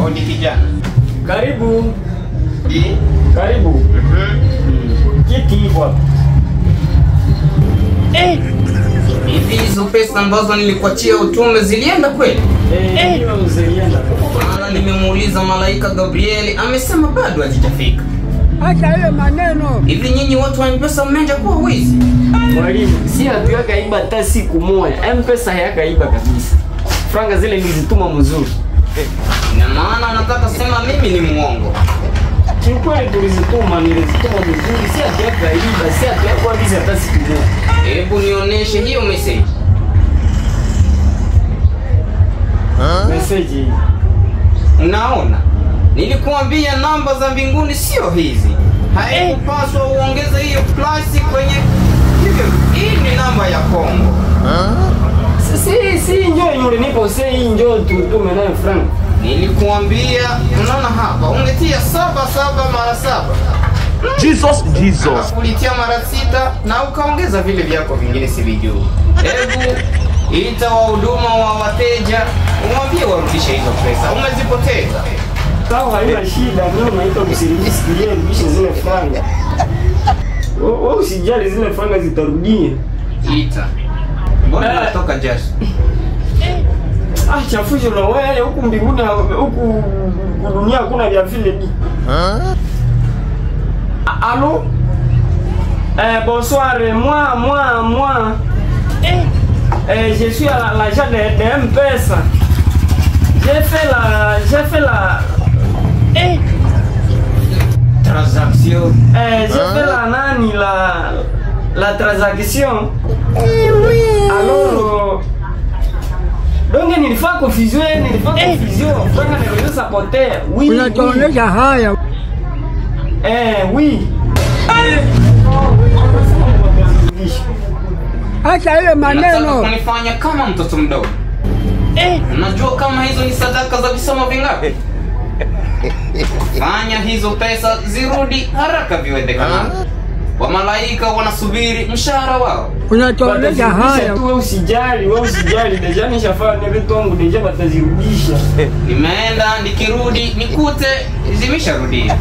Hodi kijana. Karibu. Karibu. Kiti hiko hapa. Hivi hizo pesa ambazo nilikuachia utume zilienda kweli? Ndio zilienda. Maana nimemuuliza malaika Gabrieli, amesema bado hazijafika. Acha ile maneno. Hivi nyinyi watu wa M-Pesa mmeanza kuwa wizi? Mwalimu, si hatuyakaiba hata siku moja. M-Pesa hayakaiba kabisa. Franga zile nilizituma mzuri. Ina maana unataka sema mimi ni muongo? Kiukweli tulizituma, nilizituma mzuri, si hatuyakaiba, si hatuyakuwa bizi hata siku moja. Hebu nionyeshe hiyo message. Message hii. Unaona? Nilikuambia namba za mbinguni sio hizi. Haikupaswa uongeze hiyo plus kwenye hivyo. Hii ni namba ya Kongo. Si njoo yule nipo sasa, hii njoo tutume nayo frank. Nilikuambia, unaona hapa ungetia 7 7 mara 7. Jesus, Jesus. Ulitia mara 6 na ukaongeza vile vyako vingine sivijui. Hebu ita wahuduma wa wateja umwambie warudishe hizo pesa. Umezipoteza. Sawa, haina shida, mimi naita msirudishe, rudishe zile franga. Wewe usijali, zile franga zitarudia. Ita. Mbona natoka jasho? Ah, chafujo na wewe huku mbinguni huku dunia hakuna vya vile bi. Allô? Bonsoir, moi. Je suis à l'agent de M-Pesa. J'ai fait la Transaction. J'ai fait la nani, la transaction. Alors, donc nilifanya confusion, nilifanya confusion. Franga niliweza potea. Oui. Unatuonyesha haya. Oui. Acha ile Unataka maneno. kunifanya kama mtoto mdogo. Unajua kama hizo ni sadaka za visomo vingapi? Fanya hizo pesa zirudi haraka viwezekanavyo. Wamalaika wanasubiri mshahara wao. Unatuonyesha haya. Tu wewe usijali, wewe usijali. Déjà nishafanya vitu wangu, déjà batazirudisha. Nimeenda nikirudi nikute zimesharudia.